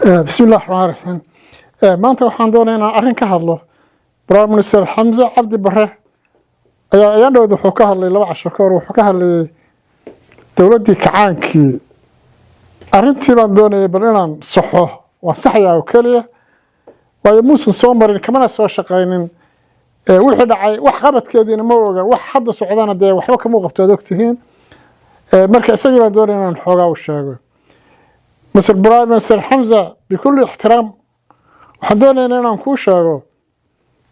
Bismi illah raxmaan raxiim. Maanta waxaan doonaya inaan arrin ka hadlo. Prime Minister Xamse Cabdi Bare ayaa ayaan dhowd wuxuu ka hadlay, 2 casho ka hor wuxuu ka hadlayay dowladdii kacaankii. Arrintii baan doonayay bal inaan saxo. Waan saxayaa oo keliya, waayo muusan soo marin, kamana soo shaqaynin wixii dhacay, wax qabadkeediina ma oga, wax hadda socdana dee waxba kama qabto, ad ogtihiin. Marka isagii baan doonaya inaan xoogaa u sheego. Mr Prime Minister Xamza, bikulli ixtiraam, waxaan doonaynaa inaan kuu sheego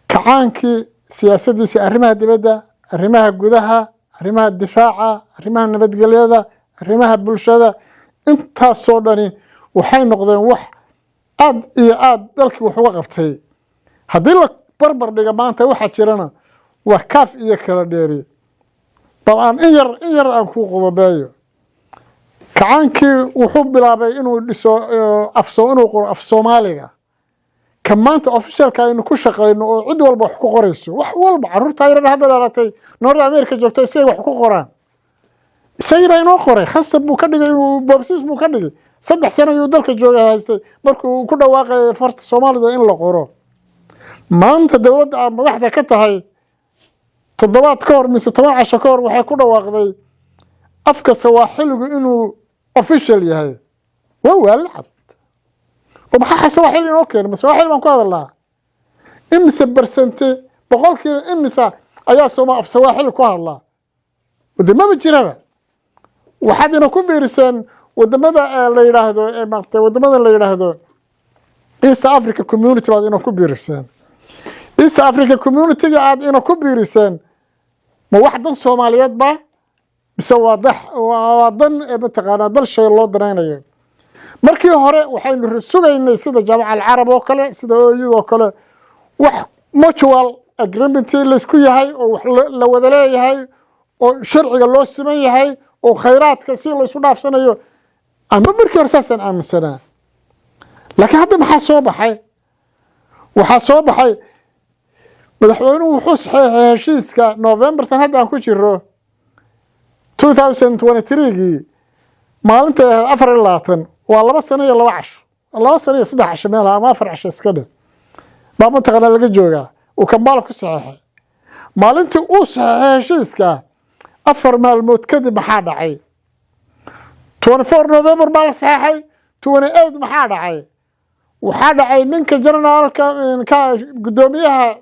kacaankii siyaasaddiisa arrimaha dibadda, arrimaha gudaha, arrimaha difaaca, arrimaha nabadgelyada, arrimaha bulshada, intaasoo dhani waxay noqdeen wax aad iyo aad dalkii wax uga qabtay. Haddii la barbar dhiga maanta waxaa jirana, waa kaaf iyo kala dheeri. Bal aan in yar in yar aan kuu qodobeeyo. Kacaankii wuxuu bilaabay inuu dhiso inuu qoro af Soomaaliga ka maanta officialka aynu ku shaqayno, oo cid walba wax ku qorayso, wax walba. Carruurta yaryar hadda dhalatay, North America joogta, isagay wax ku qoraan. Isagii baa inoo qoray. Khasab buu ka dhigay, boobsiis buu ka dhigay. 3 sano ayuu dalka joogay haystay markuu ku dhawaaqayay farta Soomaalida in la qoro. Maanta dowladda aad madaxda ka tahay, toddobaad ka hor mise 10 casho ka hor, waxay ku dhawaaqday afka Sawaaxiligu inuu official yahay. Waa waalacad oo maxaa Sawaaxili inoo keenay? Ma Sawaaxili baan ku hadalnaa? Imise percent, boqolkiiba imisa ayaa sooma af Sawaaxili ku hadlaa? De maba jiraba. Waxaad ina ku biiriseen wadamada la yidhaahdo, maarata, wadamada la yidhaahdo East Africa Community baad ina ku biiriseen. East Africa Community-ga aad ina ku biiriseen, ma wax dan Soomaaliyeed ba mise waa dan mataqaanaa dal shay loo danaynayo? Markii hore waxaynu sugaynay sida Jaamaca Alcarab oo kale, sida OU oo kale, wax mutual agreement laysku yahay oo wax la wada leeyahay oo sharciga loo siman yahay oo khayraadka si laysu dhaafsanayo. Ama markii hore saasaan aaminsanaa, laakiin hadda maxaa soo baxay? Waxaa soo baxay madaxweynuhu wuxuu saxeexay heshiiska Novembertan hadda aan ku jiro 2023gii, maalinta 24. Waa 2 sano iyo 2 casho, 2 sano iyo 3 casho meelaha ama 4 casho iska dheh baa mataqaanaa laga joogaa uu Kambaala ku saxeexay. Maalintii uu saxeexay heshiiska, 4 maalmood kadib maxaa dhacay? 24 November baa la saxeexay. 28 maxaa dhacay? Waxaa dhacay ninka generaalka ka guddoomiyaha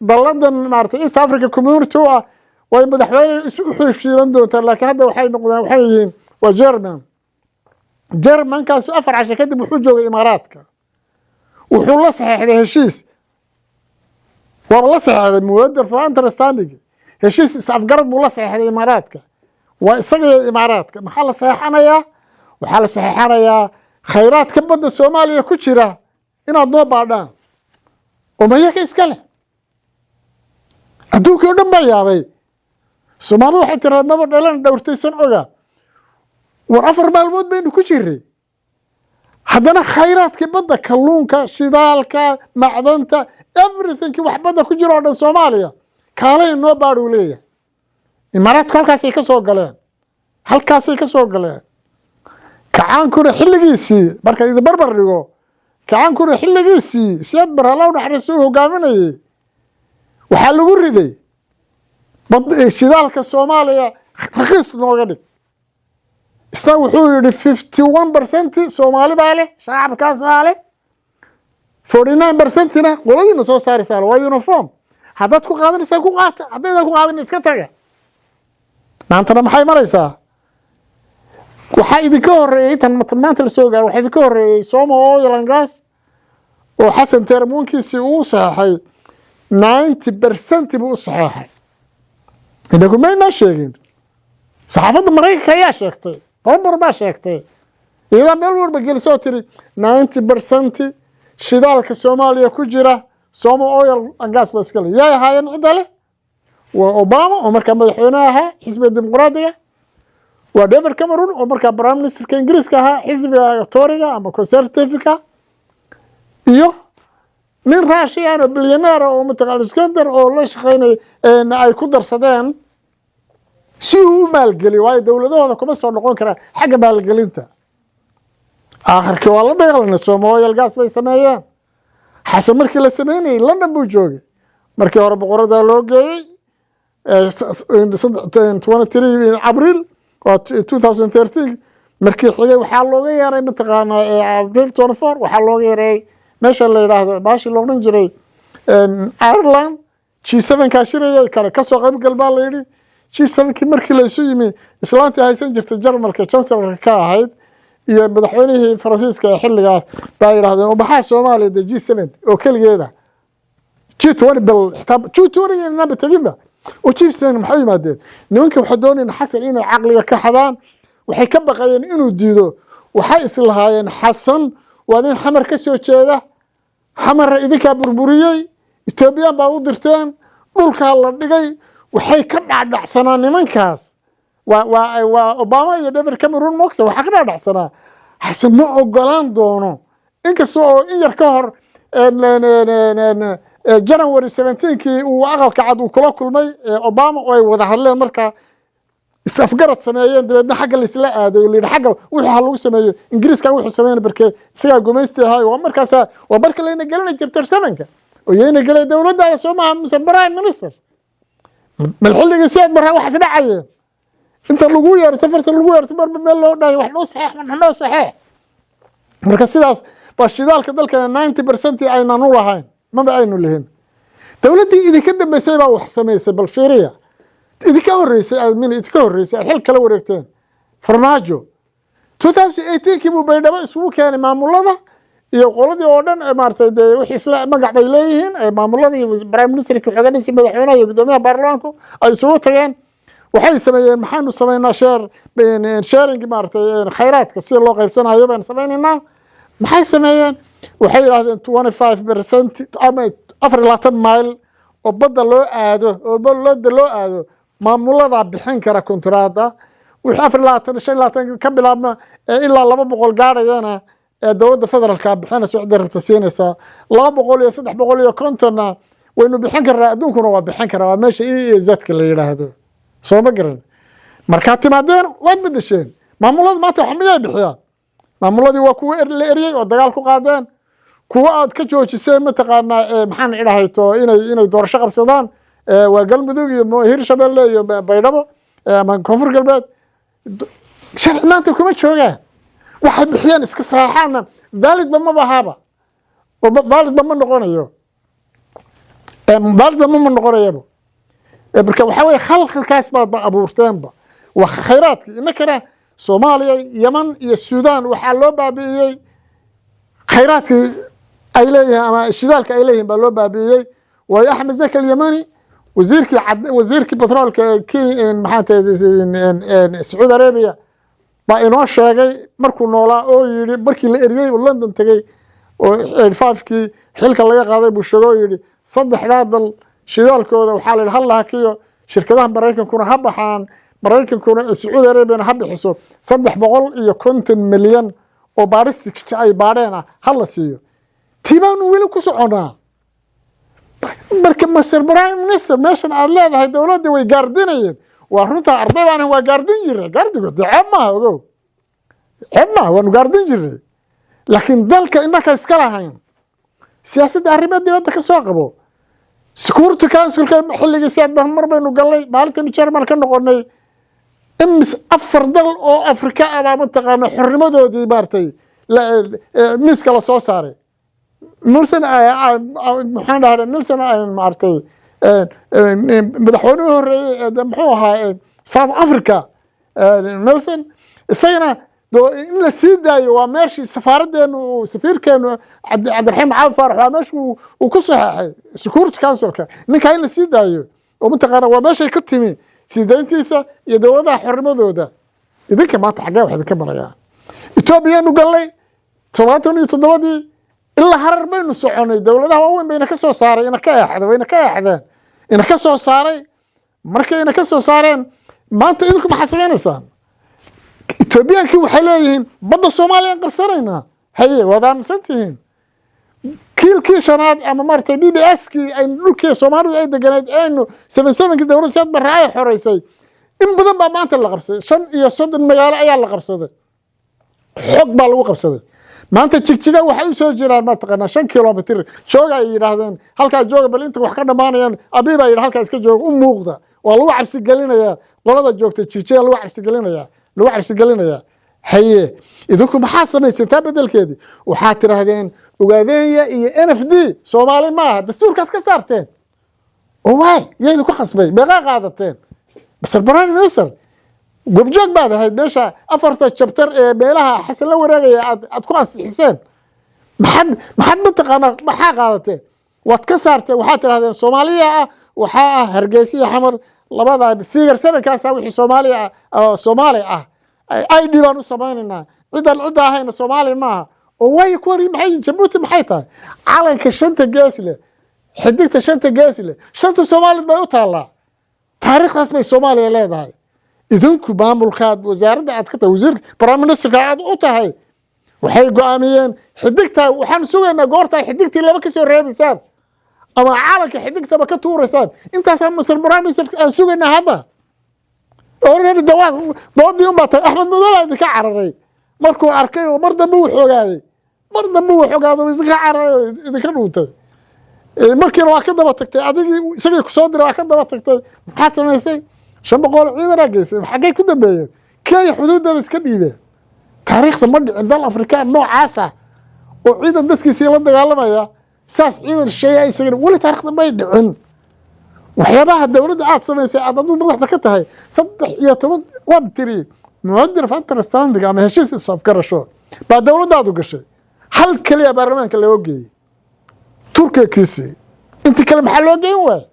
dalladan, maarata, East Africa Community u ah, way madaxweyne isu xishiiban doontaa, laakiin hadda waxay noqdeen, waxay yihiin waa German. Germankaasu 4 casho kadib wuxuu joogay Imaaraadka, wuxuu la saxeexday heshiis. Waaba la saxeexday memorandum for understanding, heshiis is-afgarad buu la saxeexday Imaaraadka. Waa isaga iyo Imaaraadka. Maxaa la saxeexanayaa? Waxaa la saxeexanayaa khayraadka badda Soomaaliya ku jira inaad noo baadhaan oo mayaka iska leh. Adduunkii o dhan baa yaabay. Soomaalidu waxay tiraa, "Maba dhalan dhowrtaysan oga." War, 4 maalmood baynu ku jiray, haddana khayraadkii badda, kalluunka, shidaalka, macdanta, everything wax badda ku jira oo dhan, Soomaaliya kaalay noo baadh uu leeyahay Imaaraadku. Halkaasay ka soo galeen, halkaasay ka soo galeen. Kacaankuna xilligiisii, marka idin barbar dhigo, kacaankuna xilligiisii Siyaad Barre, Alla u naxariisto, uu hogaaminayey, waxaa lagu riday bad shidaalka Soomaaliya rakiis nooga dhig. Isna wuxuu yidhi 51% Soomaali baa leh, shacabkaas baa leh, 49%na qoladiina soo saaraysaa. Waa uniform. Haddaad ku qaadanaysaa ku qaata, haddaydan ku qaadan iska taga. Maantana maxay maraysaa? Waxaa idinka horeeyey tan maanta lasoo gaaro. Waxaa idinka horeeyey Soma Oil and Gas oo Xasan term one-kiisii uu saxeexay, 90% buu u saxeexay. Inagu maynaa sheegin, saxaafadda Maraykanka ayaa sheegtay, Bloomberg baa sheegtay, iyadaa meel walba gelisa oo tiri 90% shidaalka Soomaaliya ku jira Soma Oil and Gas ba iska le. Yay ahaayeen cidda leh? Waa Obama oo markaa madaxweyne ahaa, xisbiga Dimuqraadiga. Waa David Cameron oo markaa prime ministerka Ingiriiska ahaa, xisbiga Toryga ama Conservativeka, iyo nin Russian oo billionaire oo mataqaan Iskander oo la shaqeynay ay ku darsadeen si uu u maalgeliyo, waayo dowladahooda kuma soo noqon karaa xagga maalgelinta. Aakhirkii waa la dagaalanay. Soma Oil Gas bay sameeyeen. Xasan markii la sameynayay London buu joogay. Markii hore boqoradaa loo geeyey 23 Abriil, waa 2013. Markii xigay waxaa looga yeeray, mataqaanaa, Abriil 24, waxaa looga yeeray meesha la yidhaahdo baashi la odhan jiray Ireland. G7 kaa shirayay kale kasoo qaybgal baa la yidhi. G7kii markii la isu yimi, islaantii haysan jirtay Jarmalka, chancellorka ka ahayd, iyo madaxweynihii Faransiiska ee xilligaas baa yidhahdeen, oo maxaa Soomaaliya de G7 oo keligeeda, G20 bal xitaa G20 inaba teginba, oo G7 maxay yimaadeen? Nimanka waxay doonayeen Xasan inay caqliga ka xadaan. Waxay ka baqayeen inuu diido. Waxay islahaayeen Xasan waa nin Xamar ka soo jeeda, Xamarra idinkaa burburiyey, Etoobiyaan baa u dirteen, dhulkaa la dhigay. Waxay ka dhacdhacsanaa nimankaas, waa Obama iyo David Cameron mogta. Waxaa ka dhacdhacsanaa Xasan ma ogolaan doono, inkasta oo in yar ka hor January 17kii uu Aqalka Cad uu kula kulmay Obama oo ay wada hadleen, markaa is-afgarad sameeyeen. Dabeedna xagga laisla aaday oo layidhi xagga wuxuu ha lagu sameeyo. Ingiriiska wuxuu sameyn barkee isagaa gumaysti ahay. Waa markaasa, waa marka layna gelinay chapter sevenka oo yayna gelay dowladdaada. Soo maaha, mise prime minister? Mal xilligii Siyaad Barre waxaas dhacayeen, inta lagu yeerto, safarta lagu yeerto, marba meel loo dhahay wax noo saxeex, wax noo saxeex. Marka sidaas baa shidaalka dalkana 90% aynan u lahayn, maba aynu lihin. Dowladdii idinka dambeysay baa wax samaysay. Bal fiiriya, idinka horreysay, min idinka horreysay aad xil kala wareegteen, Farmaajo 2018kii buu Baydhabo isugu keenay maamulada iyo qoladii oo dhan. Maaragtay dee wixii isla magac bay leeyihiin, maamulada iyo prime ministerka, xoganiisi, madaxweynaha iyo guddoomiyaha baarlamaanku ay isugu tageen. Waxay sameeyeen, maxaanu sameynaa? Sharing, maaragtay, khayraadka sida loo qaybsanayo baynu sameynaynaa. Maxay sameeyeen? Waxay yidhahdeen 25% ama 24 mayl oo badda loo aado, oo badda loo aado, maamuladaa bixin kara kontraada. Wixii 24, 25 ka bilaabma ilaa 200 gaadhayana ee dowladda federaalka bixinaysa, waxday rabta siinaysaa. 200 iyo 350-na waynu bixin karnaa, adduunkuna waa bixin karaa. Waa meesha EEZ-ka la yidhaahdo. Soo ma garan? Markaad timaadeen waad bedesheen. Maamulada maanta wax miyay bixiyaan? Maamuladii waa kuwa la eryey oo dagaal ku qaadeen, kuwa aad ka joojiseen, mataqaanaa, maxaan idhahayto, inay doorasho qabsadaan, waa Galmudug iyo Hirshabelle iyo Baydhabo ama Koonfur Galbeed. Sharci maanta kuma joogaan. Waxay bixiyaan iska saxaxaana validba maba ahaaba, oo validba ma noqonayo, validba ma noqonayaba. Marka waxaa weye khalqalkaas baad ba abuurteenba. Waa khayraadkii innakana Soomaaliya, Yeman iyo Suudaan waxaa loo baabi'iyey khayraadkii ay leeyihiin ama shidaalka ay leeyihiin baa loo baabi'iyey. Waayo Axmed Zaki Alyamani, wasiirkii wasiirkii batroolka maxaa tahay Sacuudi Arabia, baa inoo sheegay markuu noolaa oo yidhi, markii la eriyey oo London tegey oo 85kii xilka laga qaaday buu sheegay oo yidhi, saddexdaa dal shidaalkooda waxaa la yidhi hal hakiyo, shirkadaha Maraykankuna ha baxaan, Maraykankuna Sacuudi Arabiana ha bixiso 350 milyan oo baadhis ay baadheen ah ha la siiyo. Tii baanu weli ku soconnaa. Marka Mr Prime Minister, meeshan aad leedahay dowladda way gaardinayeen, waa runtaa. Arday baan waa gaardin jirnay. Gaardigu dee ceeb maaha, ogow, ceeb maaha. Waanu gaardin jirnay, laakiin dalka innaka iska lahayn. Siyaasadda arrimaha dibadda ka soo qabo, Security Councilka xilligii Siyaad mar baynu gallay. Maalintaynu Jermal ka noqonay, imis afar dal oo Afrika ah baa, mataqaana, xornimadoodii maaragtay miiska la soo saaray. Nelson, maxaan dhahay, Nelson, maaragtay, madaxweynihii horreeyey, muxuu ahaa, South Africa, Nelson, isagana in la sii daayo waa meeshii safaaraddeenu, safiirkeenu Cabdiraxiim Caabi Faarax, waa meesha uu ku saxeexay Security Councilka ninkaa in la sii daayo, oo mataqaana waa meeshay ka timi sii dayntiisa iyo dowladaha xornimadooda. Idinka maanta xaggee wax idinka marayaan? Etoobiyanu gallay 77-dii, ilaa Harar baynu soconay. Dowladaha waaweyn bayna ka soo saaray, ina ka eexday, wayna ka eexdeen, ina ka soo saaray. Markay ina ka soo saareen, maanta idinku maxaa samaynaysaan? Etoobiyaankii waxay leeyihiin badda Soomaaliyaan qabsanaynaa. Haye, waad aaminsan tihiin? Kiilkii shanaad ama maaragtay DDS kii aynu dhulkii Soomaalidu ay deganeyd aynu 77-kii dowladda Siyaad Barre ay xoreysay, in badan baa maanta la qabsaday. 35 magaalo ayaa la qabsaday, xog baa lagu qabsaday. Maanta Jigjiga waxay u soo jiraan, mataqaanaa, 5 kilomitir jooga ay yidhaahdeen. Halkaa jooga bal inta wax ka dhammaanayaan. Abiy baa yidhi halkaa iska jooga. U muuqda waa lagu cabsigelinayaa qolada joogta Jigjiga, lagu cabsigelinayaa, lagu cabsigelinayaa. Haye, idinku maxaa samayseen taa bedelkeedii? Waxaad tidhaahdeen Ogaadeenya iyo NFD Soomaali maaha, dastuurkaad ka saarteen. Oo waay, yaa idinku khasbay? Meeqaa qaadateen? Mr Prime Minister, gobjoog baad ahayd meesha afarta chapter ee meelaha Xasan la wareegaya aad ku ansixiseen. Maxaad mataqaanaa, maxaa qaadateen? Waad ka saarteen. Waxaad tidhahdeen Soomaaliya ah waxaa ah Hargeysa iyo Xamar, labada figure sevenkaasa wixii Soomaaliya ah oo Soomaali ah ID baan u samaynaynaa, ciddaan cidda ahayna Soomaali maaha. Oo waayo, kuwani maxay? Jabuuti maxay tahay? Calanka shanta gees leh, xidigta shanta gees leh, shanta Soomaalid bay u taallaa. Taariikhdaas bay Soomaaliya leedahay. Idinku maamulkaad, wasaaradda aad ka tahay, wasiirka, prime ministerka aad u tahay, waxay go-aamiyeen xidigtaa. Waxaan sugaynaa goortaa xidigtii laba ka soo reebaysaan ama calanka xidigtaba ka tuuraysaan. Intaasaa, Mr Prime Minister, aan sugaynaa hadda. Already dawaad doodii un baa tahay. Axmed Madoobe baa idinka cararay markuu arkay oo mar dambe uu xogaaday, mar dambe uu xogaaday oo idinka cararay oo idinka dhuuntay. Markiina waa ka daba tagtay adigii isagii kusoo diray, waa ka daba tagtay. Maxaa samaysay? 500 ciidanaa geysay. Xaggay ku dambeeyeen? Kenya xuduudeeda iska dhiibeen. Taariikhda ma dhicin dal Afrikaan noocaas ah oo ciidan dadkiisii la dagaalamaya saas ciidan shisheeya isaga, weli taariikhda may dhicin. Waxyaabaha dowladda aad samaysay, aad aduu madaxda ka tahay, 13 waan tiri memorandum of understanding ama heshiis is-afgarasho baa dowladdaadu gashay. Hal keliya baarlamaanka loo geeyey, Turkiga kiisii. Intii kale maxaa loo geyn waaya?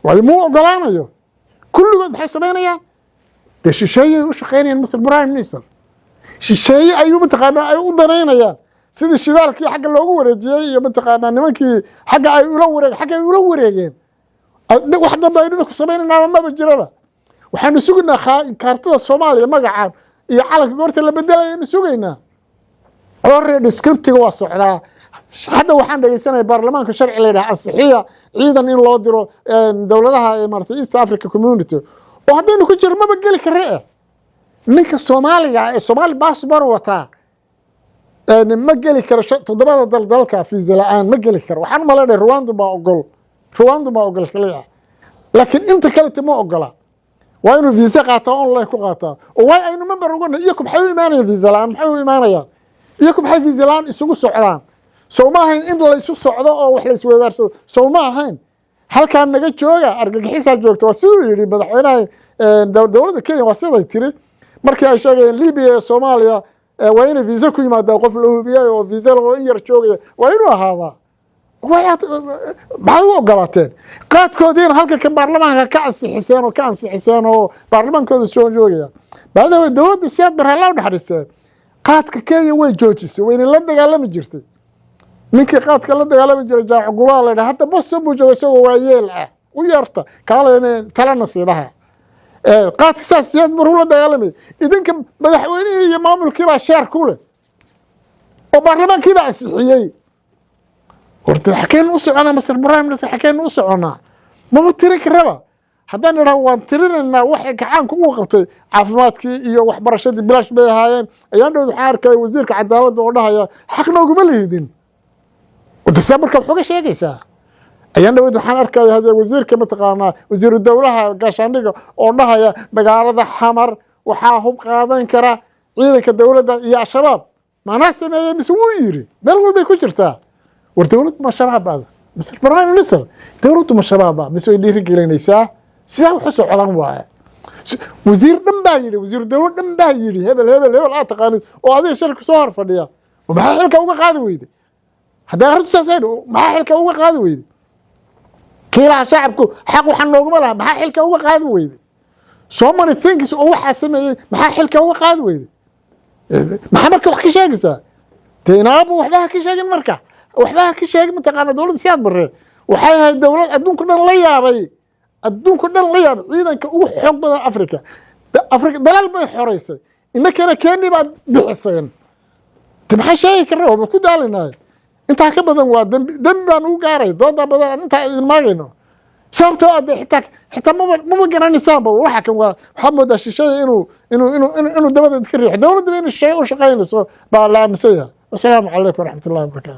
Waayo, muu ogolaanayo. Kulligood maxay samaynayaan? Dee shisheeyay u shaqaynayaan. Mr Prime Minister, shisheeye ayuu mataqaanaa ay u danaynayaan, sidii shidaalkii xagga loogu wareejiyey iyo mataqaanaa nimankii xagga ay ula wareeg, xagga ay ula wareegeen. Wax dambe aynu ku samaynayna maba jiraba. Waxaanu sugaynaa kaartada Soomaaliya magaca iyo calanka goorta la bedelayaynu sugaynaa. Already scriptiga waa socdaa. Hadda waxaan dhegeysanaya baarlamaanka sharci la yidhaha ansixiya, ciidan in loo diro dowladaha maarata East Africa Community, oo haddaynu ku jiro maba geli kare. Ninka Soomaaliga ee Soomaali passport wataa ma geli karo toddobada dal dalka fiisa la-aan ma geli karo. Waxaan umalaynaya Rwanda baa ogol, Rwanda baa ogol kaliya, laakiin inta kalete ma ogola. Waa inuu visa qaataa, online ku qaataa. Oo waay aynu member ugana? Iyaku maxay u imaanayaan visa la-aan? Maxay u imaanayaan? Iyaku maxay visa la-aan isugu socdaan? Sow ma ahayn in la isu socdo oo wax la isweydaarsado? Sow ma ahayn halkaan naga jooga, argagixisaa joogta? Waa siduu yidhi madaxweynaha dowladda Kenya, waa siday tiri markii ay sheegayeen Libiya iyo Soomaaliya waa inay visa ku yimaadaan. Qof la hubiyay oo visa oo in yar joogaya waa inuu ahaadaa. Maxaad u ogolaateen? Qaadkoodiina halka kan baarlamaanka ka ansixiseen oo ka ansixiseen oo baarlamaankooda soo joogaya. Baada dowladda Siyaad Barre, alla u naxariisteen, qaadka Kenya way joojisay, wayna la dagaalami jirtay. Ninkii qaadka la dagaalami jiray Jaamac Gulaa la dhaha, hadda Boston buu jooga isagoo waayeel ah. U yeerta kaalena talana siinaha. Qaadka saas Siyaad Barre la dagaalamay. Idinka madaxweynihii iyo maamulkiibaa share ku leh oo baarlamaankiibaa ansixiyey. Horta xakeenu u soconaa, Mr Prime Minister? Xakeenu u soconaa? Mama tirin karaba. Haddaan idhaho waan tirinaynaa waxay gacaanku ugu qabtay, caafimaadkii iyo waxbarashadii bilaash bay ahaayeen. Ayaan dhowd waxaan arkaya wasiirka cadaaladda oo dhahaya xaq nooguma lihidin. Wadasaa marka wax uga sheegaysaa? Ayaan dhaweyd waxaan arkaya hadee wasiirka mataqaanaa, wasiiru dowlaha gaashaandhiga oo dhahaya magaalada Xamar waxaa hub qaadan kara ciidanka dowladda iyo Al-Shabaab. Maanaa sameeyey mise wuu yiri? Meel walbay ku jirtaa. War dowladdu ma Shabaab baa, Mr Prime Minister? Dowladdu ma Shabaab baa mise way dhiiri gelinaysaa? Sidaa wax u socdan waaye. Wasiir dhan baa yidhi, wasiiru dowlad dhan baa yidhi, hebel hebel hebel aad taqaanid oo adiga shirka soo hor fadhiya. Maxaa xilka uga qaadi weyday hadday arrintu saas ahayn? Maxaa xilka uga qaadi weyday? Kiilaha shacabku xaq waxaa nooguma laha. Maxaa xilka uga qaadi weyday? So many things oo waxaa sameeyey, maxaa xilka uga qaadi weyday? Maxaa marka wax ka sheegaysaa? Dee inaaba waxba ha ka sheegin marka, waxba ha ka sheegin. Mataqaana, dowladda Siyaad Barre waxay ahayd dowlad adduunka dhan la yaabay, adduunka dhan la yaabay, ciidanka ugu xoog badan Africa. Afrika dalaal bay xoreysay, innakana Kenya baad bixiseen. De maxaa sheegi karna? Waaba ku daalinahay. Intaa ka badan waa dembi, dembi baan ugu gaaray dooda badan aan intaa idin maagayno, sababtoo ah dee xitaa maba garanaysaanba waxa kan. Waa waxaad moodaa shishada inuu dabada idinka riixo. Dowladda inay shisheeye u shaqaynayso baa la aaminsan yahay. Wasalaamu calaykum waraxmat ullahi wabarakatu.